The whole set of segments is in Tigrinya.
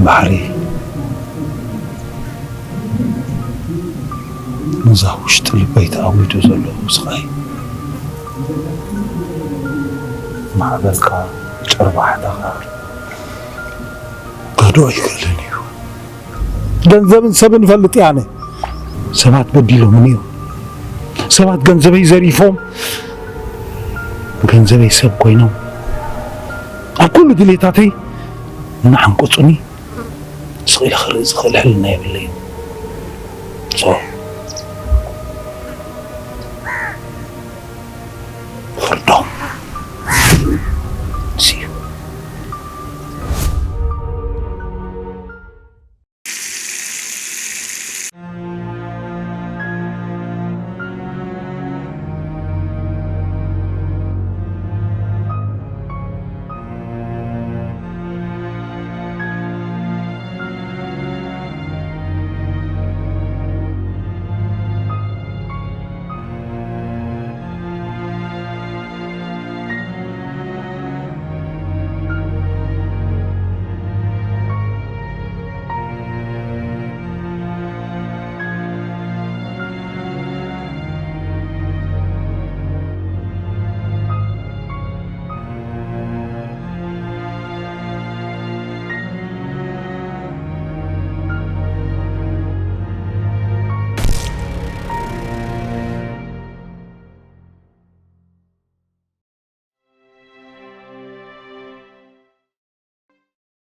ባሕሪ፣ ነዛ ውሽጢ ልበይ ተኣዊዱ ዘሎ ስቓይ፣ ማዕበልካ፣ ጭርባሕታኻ፣ ክህድኦ ኣይክእልን እዩ። ገንዘብን ሰብን እፈልጥ እየ ኣነ። ሰባት በዲሎምኒ እዮም። ሰባት ገንዘበይ ዘሪፎም፣ ብገንዘበይ ሰብ ኮይኖም፣ ኣብ ኩሉ ድሌታተይ እናዓንቀጹኒ፣ ስቕ ኢለ ክርኢ ዝኽእል ሕልና የብለይን። So፣ ፍርዶም ስዩ።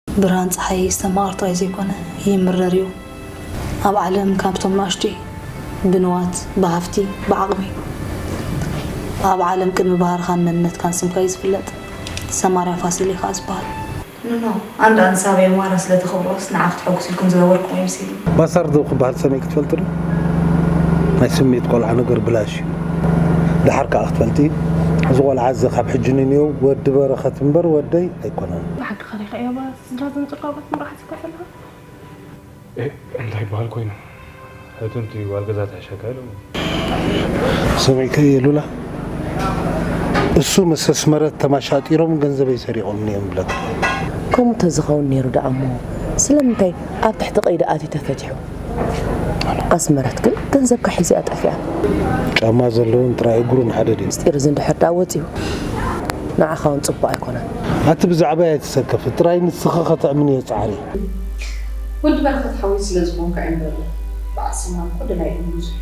ብርሃን ጸሓይ ዝተማቐር ጥራይ ዘይኮነ፣ ይምረር እዩ። ኣብ ዓለም ካብቶም ንኣሽቱይ ብንዋት፣ ብሃፍቲ፣ ብዓቕሚ፣ ኣብ ዓለም ቅድሚ ባህርኻን መንነትካን ስምካ እዩ ዝፍለጥ። ሰማርያ ፋሲል እዩ ከኣ ዝበሃል። ኖ፣ ኖ፣ አንድ አንሳብ የማራ ስለተኸብሮስ ንዓ ክትሐጉስ ኢልኩም ዝገበርኩም ይምሲል። ማሳርዶ ክበሃል ሰሚዕ ክትፈልጡ ዶ? ናይ ስሜት ቆልዓ ነገር ብላሽ እዩ። ደሓር ከኣ ክትፈልጢ፣ እዚ ቆልዓ እዚ ካብ ሕጂ ንንየው ወዲ በረኸት እምበር ወደይ ኣይኮነን። ብሓቂ ከሪኻ እያ ባ ስድራ ዘምጽእካ ቆልዓ መርዓት እኳ ዘለኻ? እ፣ እንታይ በሃል ኮይኑ? ሕትምቲ ጓል ገዛ ትሕሸካ ኢሎም። ሰሚዕከ የሉላ? እሱ ምስ ኣስመረት ተማሻጢሮም ገንዘበይ ሰሪቖምኒ እዮም ብለካ። ከምኡ ተዝኸውን ነይሩ ደኣ እሞ፣ ስለምንታይ ኣብ ትሕቲ ቀይዲ ኣትዩ ተፈቲሑ? ኣስመረት ግን ገንዘብካ ሒዛ እያ ጠፊኣ። ጫማ ዘለዎን ጥራይ እግሩ ንሓደ ድዩ? ምስጢር እዚ እንድሕር ደኣ ወጺኡ፣ ንዓኻ እውን ጽቡቕ ኣይኮነን። ኣቲ ብዛዕባይ ኣይትሰከፊ፣ ጥራይ ንስኺ ከተእምንዮ ጻዕሪ። ወዲ በረኸት ሓወይ ስለ ዝኾንካ እምበር፣ በዓል ሰማም እኮ ደላይ እዩ ብዙሕ።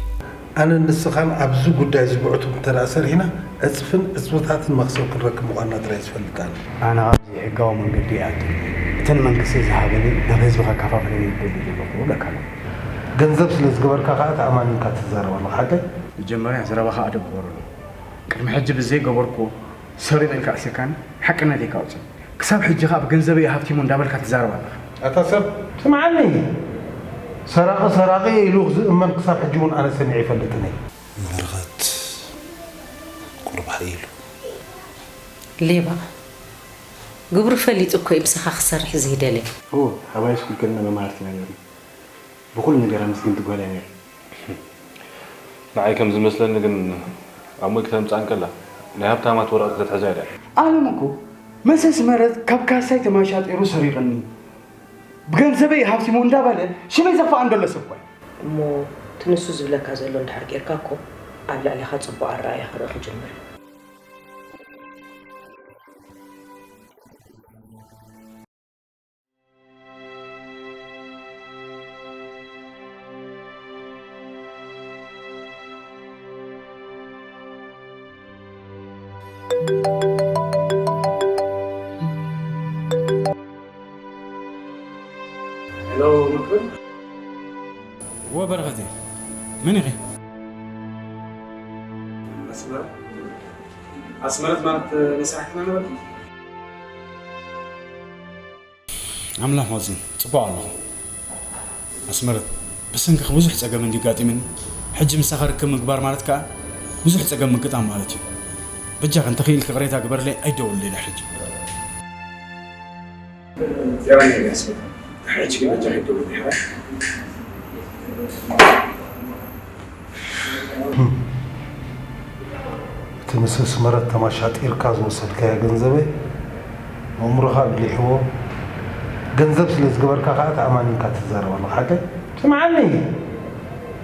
ኣነን ንስኻን ኣብዚ ጉዳይ እዚ ብዕቱብ እንተ ደኣ ሰሪሕና፣ ዕጽፍን ዕጽፍታትን መኽሰብ ክንረክብ ምዃንና ጥራይ ዝፈልጥ ኣነ። ኣነ ኣብዚ ሕጋዊ መንገዲ ይኣቱ። እተን መንግስቲ ዝሃበኒ ናብ ህዝቢ ከከፋፍለኒ ይደሊ ዘለኹ እብለካ ኣለኹ። ገንዘብ ስለ ዝገበርካ ከኣ ተኣማሚንካ ትዛረብ ኣለኻ፣ ሓቀይ? መጀመርያ ዘረባኻ ኣደብ ግበረሉ። ቅድሚ ሕጂ ብዘይገበርኩዎ ሰሪቐ ኢልካ ኣሲርካኒ፣ ሓቅነተይ ከኣ ኣውጽእ። ክሳብ ሕጂ ከኣ ብገንዘበይ ሃብቲሙ እንዳበልካ ትዛረብ ኣለኻ። ኣታ ሰብ፣ ስምዓኒ። ሰራቒ ሰራቒ ኢሉ ዝእመን ክሳብ ሕጂ እውን ኣነ ሰሚዐ ኣይፈልጥን እየ። በረኸት ቁሩብ ሓይሉ። ሌባ። ግብሩ ፈሊጡ እኮ እዩ ምሳኻ ክሰርሕ ዘይደሊ። እወ፣ ኣብ ሃይ ስኩል ከለና መማህርቲ ኢና ነይርና። ብኹሉ ነገር ኣመስግንቲ ጓል እያ ነይራ። ንዓይ ከም ዝመስለኒ ግን ኣብ ሞይ ክተምጽኣ እንከላ ናይ ሃብታማት ወረቐት ክትሕዛ እያ ደልያ። ኣለም እኮ መሰስ መረት ካብ ካሳይ ተማሻጢሩ ሰሪቐኒ፣ ብገንዘበይ ሃብቲሙ እንዳበለ ሽመይ ዘፋ እንደሎ ሰብ እኮ እዩ። እሞ እቲ ንሱ ዝብለካ ዘሎ እንድሕር ጌርካ እኮ ኣብ ልዕሌኻ ጽቡቕ ኣረኣእያ ክርኢ ክጅምር እዩ። ሄሎ፣ መክብብ። እወ በረኸተይ፣ መን ኢኺ? ኣስመረት፣ ኣስመረት ማለት ናይ ስራሕ ክና ነበርኩም? ኣምላኽ መዚን፣ ጽቡቕ ኣለኹ። ኣስመረት፣ ብሰንክኺ ብዙሕ ጸገም እንድዩ ጋጢምኒ። ሕጂ ምሳኺ ርክብ ምግባር ማለት ከኣ ብዙሕ ጸገም ምግጣም ማለት እዩ። በጃኺ እንተኽኢልኪ ቅሬታ ግበርለይ፣ ኣይደውልለይ ድሕሪ ሕጂ። ጤናኛ እየ ኣስመረት። ድሕሪ ሕጂ ግን በጃኺ ኣይትደውልለይ፣ ሓራይ? እቲ ምስ ኣስመረት ተማሻጢርካ ዝወሰድካዮ ገንዘበይ፣ ኣእምሮኻ ብሊሕዎ፣ ገንዘብ ስለ ዝገበርካ ከዓ ተኣማኒንካ ትዛረብ ኣለኻ። ሓቀይ? ስምዓኒ።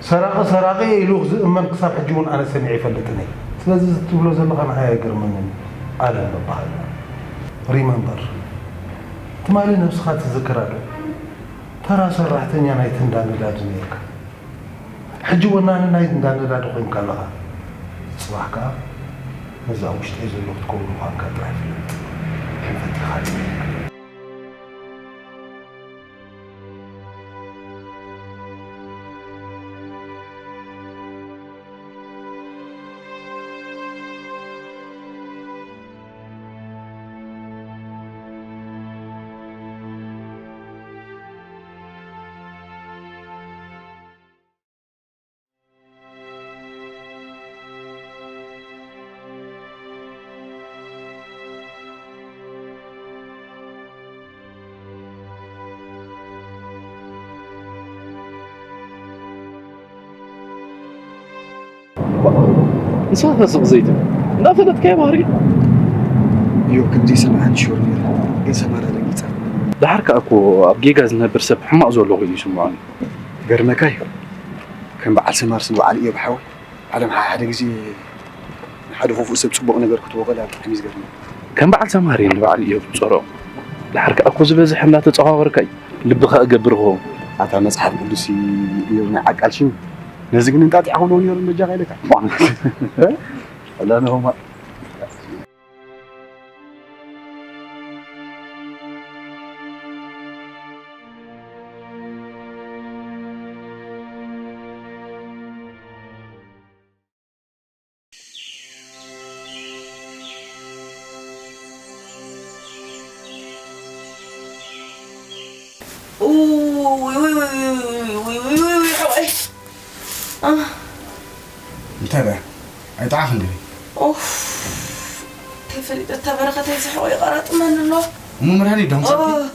ሰራቒ ሰራቒ ኢሉ ዝእመን ክሳብ ሕጂ እውን ኣነ ሰሚዐ ይፈልጥን እየ። ስለዚ እዚ ትብሎ ዘለኻ ንዓይ ኣይገርመንን እዩ። ኣለም በበሃልና። ሪመምበር። ትማሊ ነብስኻ ትዝክራ ዶ? ተራ ሰራሕተኛ ናይቲ እንዳ ነዳዲ ነይርካ። ሕጂ ወናኒ ናይ እንዳ ነዳዲ ኮይንካ ኣለኻ። ጽባሕ ከኣ ነዚ ኣብ ውሽጠይ ዘሎ ክትከውን ምዃንካ ጥራይ ፍለጥ። ሕልፈት ኢኻ ትብል። ንስኻ ከስቕ ዘይትብል እናፈለጥካዮ ባህሪ እዩ። እዮ ከምዚ ይሰምዓኒ ሽወር ነይሩ። ግን ሰማራ ደንጊጻ። ደሓር ከኣ እኮ ኣብ ጌጋ ዝነብር ሰብ ሕማቕ ዘሎ ኮይኑ ይስምዖኒ። ገርመካ እዩ። ከም በዓል ሰማርስ ንበዓል እዮብ ሓወይ ዓለም ሓደ ግዜ ንሓደ ክፉእ ሰብ ጽቡቕ ነገር ክትወቐላ ብጣዕሚ እዩ ዝገርመኒ። ከም በዓል ሰማር እየ ንበዓል እዮብ ዝጸርኦ። ደሓር ከኣ እኮ ዝበዝሐ እንዳተጸዋወርካ እዩ ልብኻ እገብር ክኸውን። ኣታ መጽሓፍ ቅዱስ እዩ እዮብ ናይ ዓቃል ሽም ነዚ ግን እንጣጢዕኹምዎ ነይሩ በጃኻ ኢለካ። ኣላ ነሆማ እንታይ በያ ኣይጠዓኽን ድዩ? ኡፍ ከይፈሊጠ እታ በረኸተይ ዝሕቆ ይቐራጥመኒ ኣሎ። እሞ መድሃኒት ዶ ኣምጻእኪ?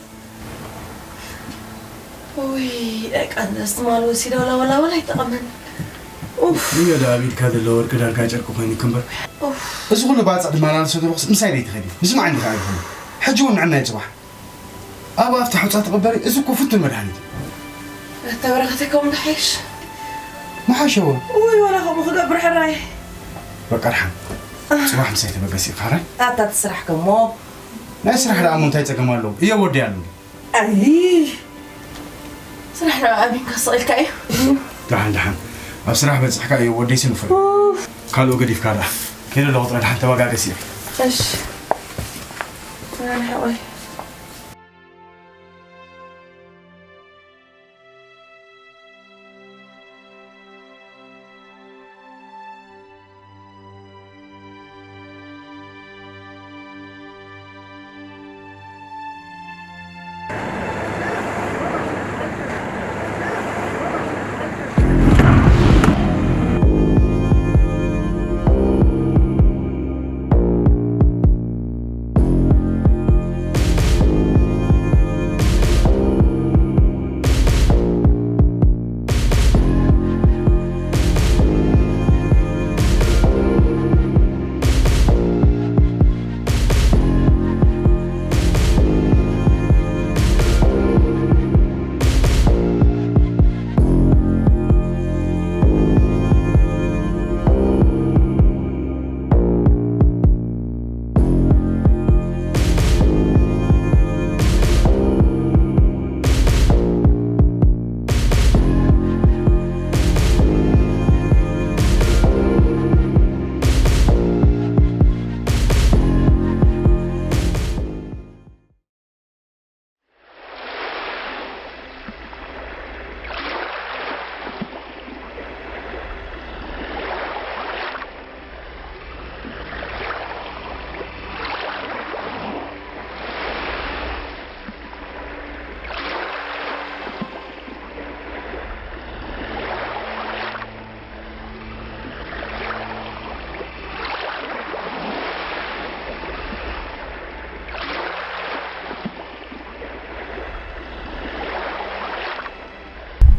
ኦይ ደቃ ኣንስቲ ማል ወሲዳ ወላ ወላ ወላ ኣይጠቐመን። ኡፍ እዮ ደኣ ኣብ ኢድካ ዘሎ ወርቂ ዳርጋ ጨርቂ ኮይኑ ይክንበር። ኡፍ እዚ ኩሉ ባጽዕ ድማ ናንሶ ተበኽስ ምሳይ ደይትኸዲ ምስማዕ እንዲኻ ኣይኾነ። ሕጂ እውን ንዕና ይጽባሕ። ኣብ ኣፍቲ ሑጻ ትቕበሪ፣ እዚ እኮ ፍቱን መድሃኒት እዩ። ኣታ በረኸተይ ከምኡ ንሓይሽ። ምሓሸ እውን። እውይ ዋላ ከምኡ ክገብር ሕራይ። በቃ ድሓን። ጽባሕ ምሳይ ተበገሲ ኢኻ ሕራይ። ኣታ እቲ ስራሕ ከሞ። ናይ ስራሕ ደኣ እሞ እንታይ ጸገም ኣለዎ? እዮ ወዲ ኣሉ። ኣይ ስራሕ ደኣ ኣሚንካ ስቕ ኢልካ እዩ። ድሓን ድሓን። ኣብ ስራሕ በጺሕካ እዮ ወደይ ስንፍር። ካልኦ ገዲፍካ ደኣ። ከይደ ኣለኹ ጥራይ ድሓን ተበጋገሲ ኢኺ። እሺ። ሰላም ሕቆይ።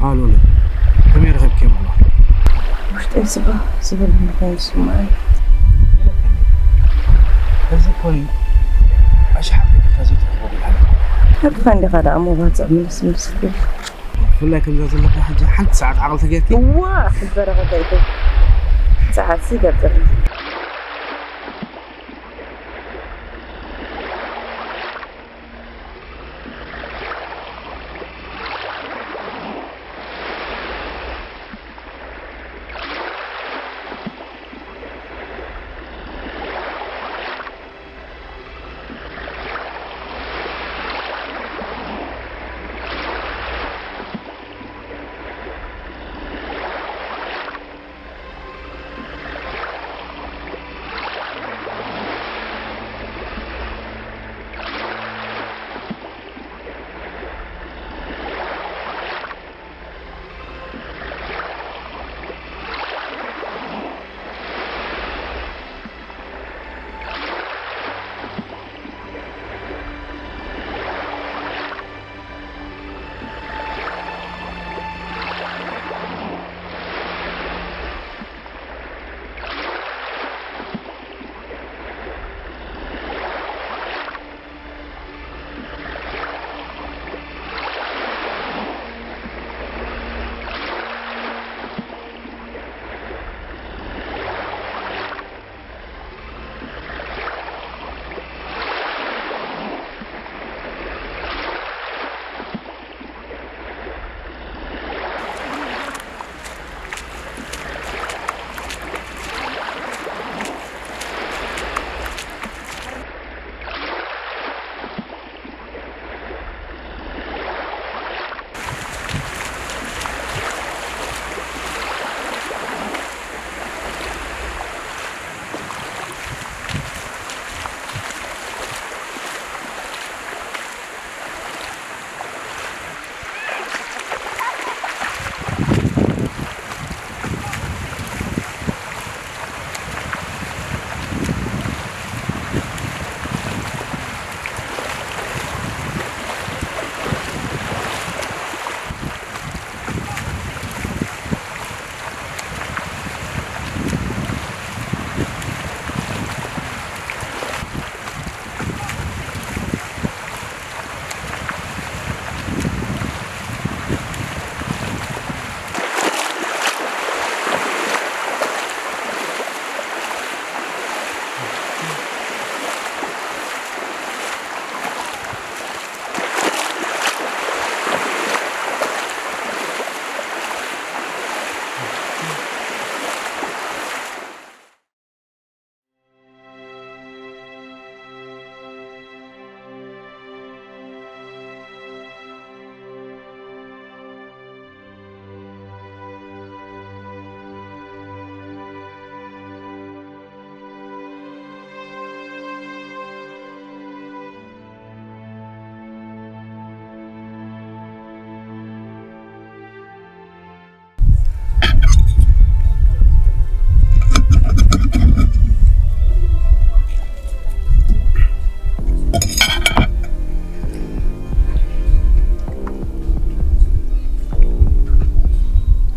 ኣሉለ ከመይ ረኺብክዮም ኣለዋ? ውሽጠይ ስቕ ዝብል ምዃኑ ይስምዓኒ። እዚ እኮ እዩ ኣሽሓት ገዲፍካ ዘይትረኽቦ መድሃኒት። ከድካ እንዲኻ ደኣ ምባጽዕ ምልስ ምልስ ትብል። ብፍላይ ከምዛ ዘለኻ ሕጂ ሓንቲ ሰዓት ዓቕሊ ተጌርኪ? እዋ፣ በረኸት ኣይትብ። ሰዓት ሲ ይገብር።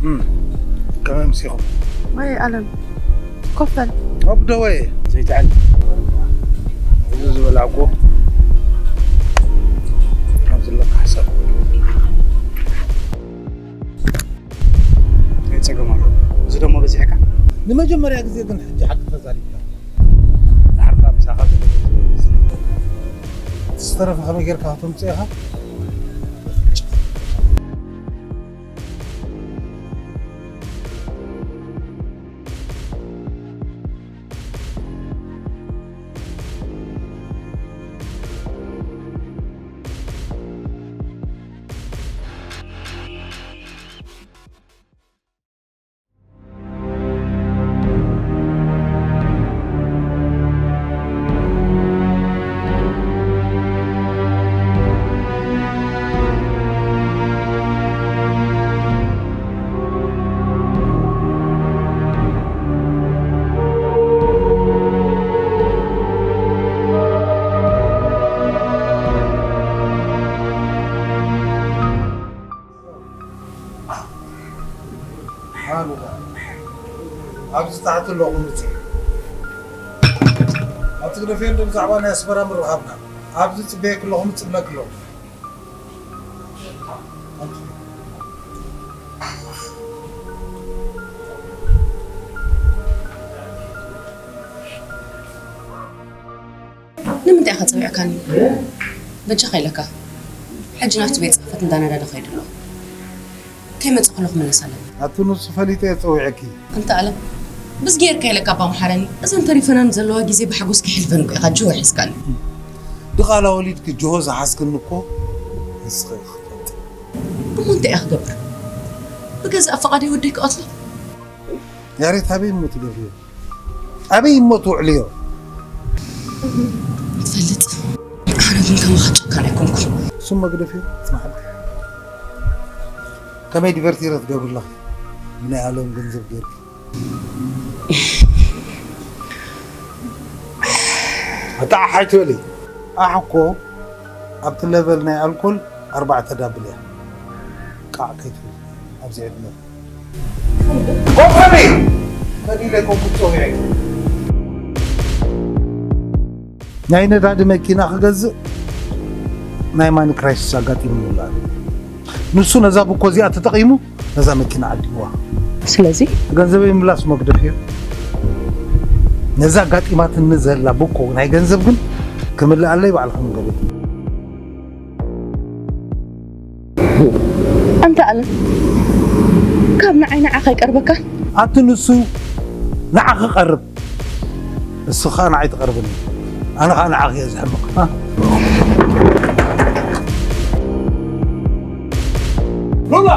እም፣ ከመይ መሲኹም? ወይ ኣለም፣ ኮፍ በል። ኣብ ደወ እየ። ዘይትዕል። እዚ ዝበላዕኩ ኣብ ዘለካ ሓሳብ። እንታይ ጸገም ኣሎ? እዚ ደሞ በዚሕካ? ንመጀመርያ ግዜ ግን ሕጂ ሓቂ ተዛሪብካ። ድሓርካ ምሳኻ ዘሎ ይመስለኒ። እቲ ዝተረፈ ከመይ ጌርካ ከተምጽኦ ኢኻ? ሓሉኻ ኣብዚ ታሕቲ ኣለኹ ምጽእ። ኣብቲ ሬፈረንደም ብዛዕባ ናይ ኣስመራ ምርኻብና ኣብዚ ጽበየኪ ኣለኹ ምጽእ ብለኪ ኣለኹ። ንምንታይ ኢኻ ጸዊዕካኒ? በጃኻ ኢለካ። ሕጂ ናብቲ ቤት ጽሕፈት እንዳነዳደ ከይዱ ኣሎ። ከይመጽእ ከለኹ ክምለስ ኣለኒ። ኣቲ ንሱ ፈሊጠ እየ ጸዊዐኪ። ኣንታ ኣለም፣ ብዝጌርካ ኢለካ እባ ምሓረኒ። እዘን ተሪፈናን ዘለዋ ግዜ ብሓጎስ ከሕልፈን እኮ ኢኻ ጅሆ ሒዝካኒ። ድቓላ ወሊድኪ ጅሆ ዝሓዝክኒ እኮ ንስኺ ኢኺ ክትፈልጢ። እሞ እንታይ እየ ክገብር? ብገዛእ ፈቓደይ ወደይ ክቐትሎ? ያሬት ኣበይ እሞ ትገብርዮ? ኣበይ እሞ ትውዕልዮ? ትፈልጥ፣ ኣነ ግን ከማኻ ጨካን ኣይኮንኩን። እሱ መግደፊ ጽናሕልካ። ከመይ ዲቨርቲረ ትገብርለኺ? ብናይ ኣለም ገንዘብ ገይርኪ። ኣታ ኣሕ ኣይትበሊ። ኣሕ እኮ ኣብቲ ሌቨል ናይ ኣልኮል ኣርባዕተ ዳብል እያ። ቃዕ ከይትብል ኣብዚ ዕድመ። ኮፈኒ! ፈዲለ ኮንኩ ጸዊዐ። ናይ ነዳዲ መኪና ክገዝእ ናይ ማኒ ክራይሲስ ኣጋጢሙኒ ኣሎ። ንሱ ነዛ ብኮ እዚኣ ተጠቒሙ ነዛ መኪና ዓዲዋ። ስለዚ? ገንዘበይ ምላስ መግደፍ እዩ። ነዛ ኣጋጢማትኒ ዘላ ብኮ ናይ ገንዘብ ግን ክምልኣለይ ባዕልኻ መንገዲ። ኣንታ ኣለም፣ ካብ ንዓይ ንዓኻ ይቀርበካ? ኣቲ ንሱ ንዓኺ ቀርብ፣ ንስኺ ኸኣ ንዓይ ትቐርብኒ፣ ኣነ ኸኣ ንዓኺ እየ ዝሕምቕ። እ? ሉላ!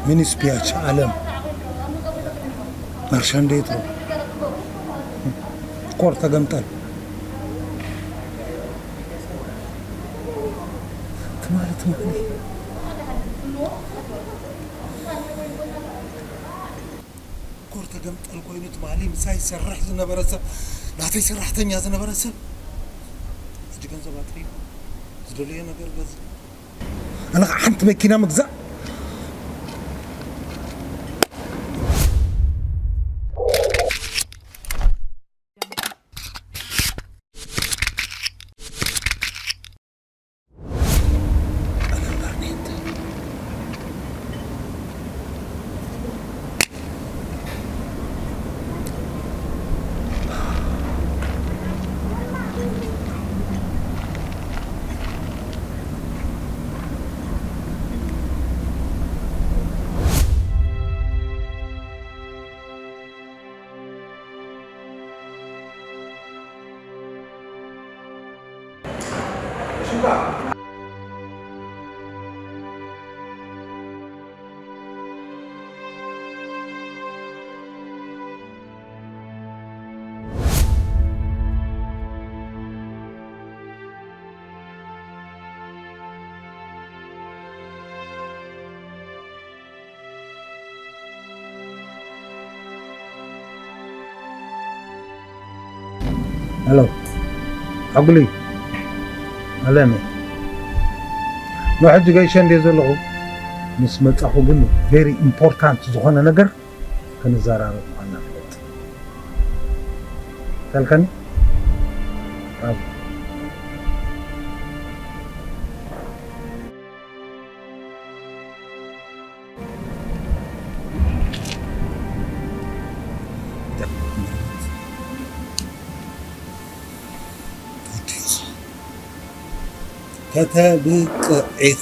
ሚኒስ ፒያቻ፣ ኣለም፣ ማርሻንዴቶ፣ ኮር ተገምጠል። ትማሊ፣ ትማሊ። ኮር ተገምጠል ኮይኑ ትማሊ ምሳይ ይሰርሕ ዝነበረ ሰብ፣ ናተይ ሰራሕተኛ ዝነበረ ሰብ፣ ሕጂ ገንዘብ ኣጥሪዩ ዝደለዮ ነገር ገዝእ። ኣነ ኸዓ ሓንቲ መኪና ምግዛእ። ሄሎ፣ ሓጉሊ፣ ኣለኒ። ንሕጂ ገይሸ እንድየ ዘለኹ፣ ምስ መጻኹ ግን very important ዝኾነ ነገር ክንዘራረብ ምዃንና ፍለጥ። ተልከኒ? ከተብቅዕ ኢኻ።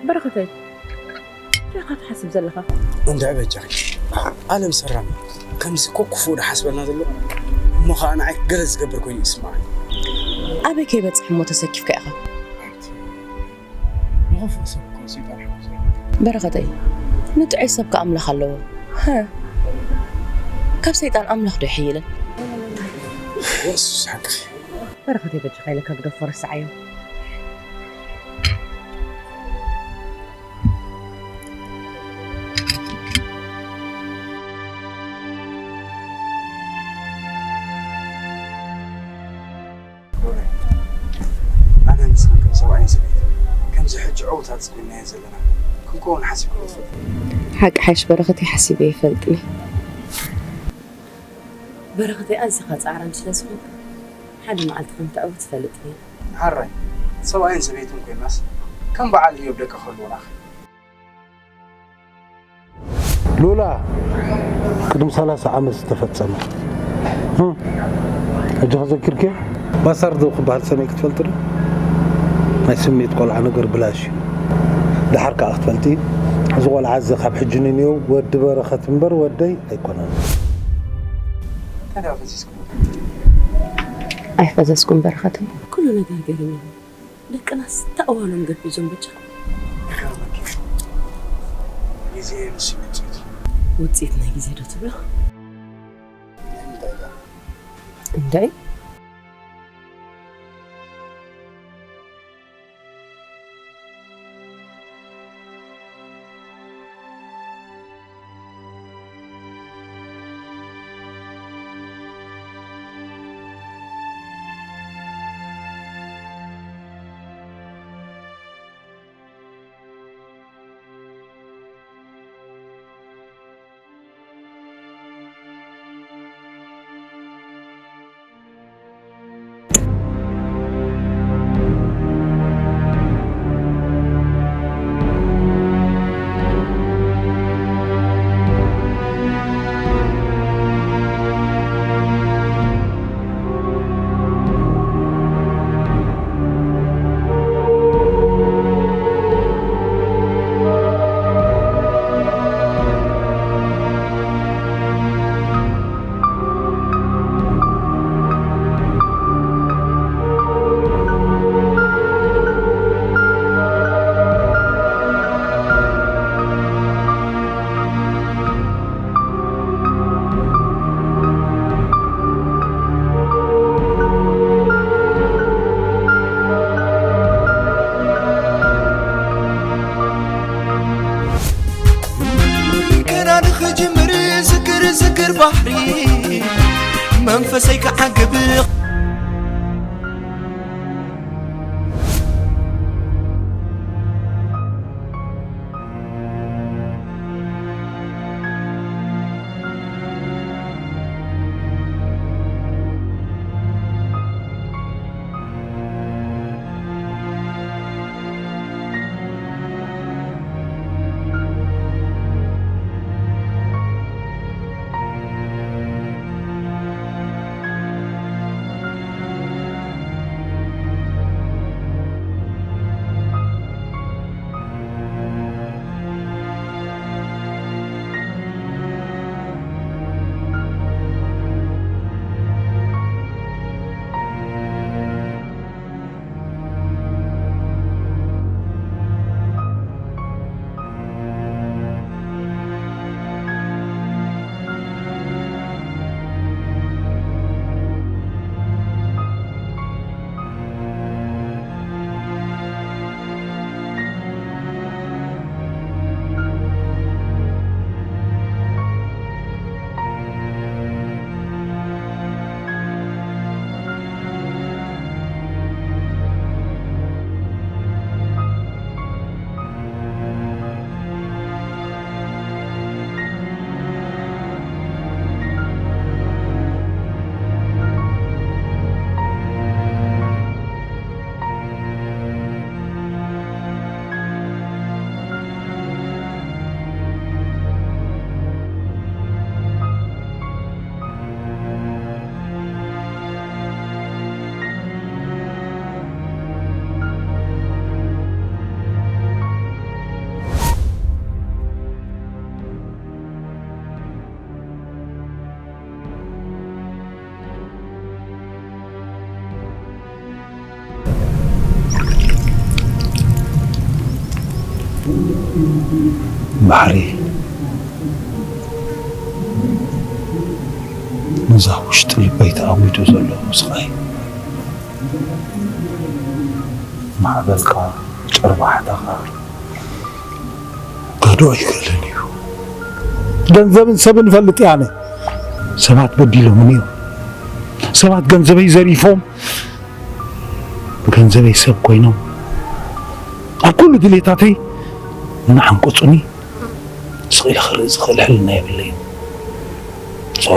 በረኸተይ፣ እንታይ ኢኻ ትሓስብ ዘለኻ? እንድዒ በጃኺ፣ ዓለም ሰራም እዩ። ከምዚ እኮ ክፉእ ዝሓስበልና ዘሎ እሞ ኸዓ ንዓይ ገለ ዝገብር ኮይኑ ይስምዓኒ። ኣበይ ከይበጽሕ እሞ ተሰኪፍካ ኢኻ? ሓንቲ ንኽፉእ ሰብ እኮ ሰይጣን ሓዊሱ። በረኸተይ፣ ንጥዑይ ሰብ ከኣ ኣምላኽ ኣለዎ። ሃ፣ ካብ ሰይጣን ኣምላኽ ዶ ይሕይልን? የሱስ ሓቅኺ። በረኸተይ በጃኻ ኢለካ ግደፎ፣ ረስዓዮ። ሎሬ፣ ኣነ ንስኽን ከም ሰብኣይን ሰበይትን ከምዚ ሕጂ ዕዉታት ኮይንናዮ ዘለና ክንከውን ሓሲብክሉ ትፈልጢ? ሓቂ ሓይሽ በረኸተይ ሓሲበ ይፈልጥኒ። በረኸተይ ኣዚኻ ጻዕራም ስለ ዝኾንካ ሓደ መዓልቲ ከም ትዕወት ትፈልጥ እየ። ሓራይ ሰብኣይን ሰበይትን ኮይናስ ከም በዓል እዮብ ደቂ ክህልዉና። ሉላ፣ ቅድሚ ሰላሳ ዓመት ዝተፈጸመ። ህም፣ ሕጂ ከዘኪርክዮ? ባሳርዶ ክበሃል ሰሚዕኪ ትፈልጢ ዶ? ናይ ስምዒት ቆልዓ ነገር ብላሽ እዩ። ደሓር ከኣ ክትፈልጢ፣ እዚ ቆልዓ እዚ ካብ ሕጂ ንንየው ወዲ በረኸት እምበር ወደይ ኣይኮነን። እንታይ ደኣ ፈዚዝኩም? ኣይፈዘዝኩን በረኸተይ። ኩሉ ነገር ገይሮም እዮም። ደቅናስ እንታይ እዋኖም ገፊዞም በጃ? ይገርመኪ፣ ግዜ ንሱ እዩ ውፅኢቱ። ውፅኢት ናይ ግዜ ዶ ትብሎ? ንምንታይ ደኣ? እንታይ? ገና ንኽጅምር ዝክር ዝክር ባሕሪ መንፈሰይ ክዓግብ። ባሕሪ፣ ነዛ ውሽጢ ልበይ ተኣዊዱ ዘሎ ስቓይ፣ ማዕበልካ፣ ጭርባሕታኻ፣ ከዶ ኣይክእልን እዩ። ገንዘብን ሰብን እፈልጥ እየ ኣነ። ሰባት በዲሎምኒ እዮም። ሰባት ገንዘበይ ዘሪፎም፣ ብገንዘበይ ሰብ ኮይኖም፣ ኣብ ኩሉ ድሌታተይ እናዓንቀጹኒ፣ ስቕ ኢለ ክርኢ ዝኽእል ሕልና የብለይን። So፣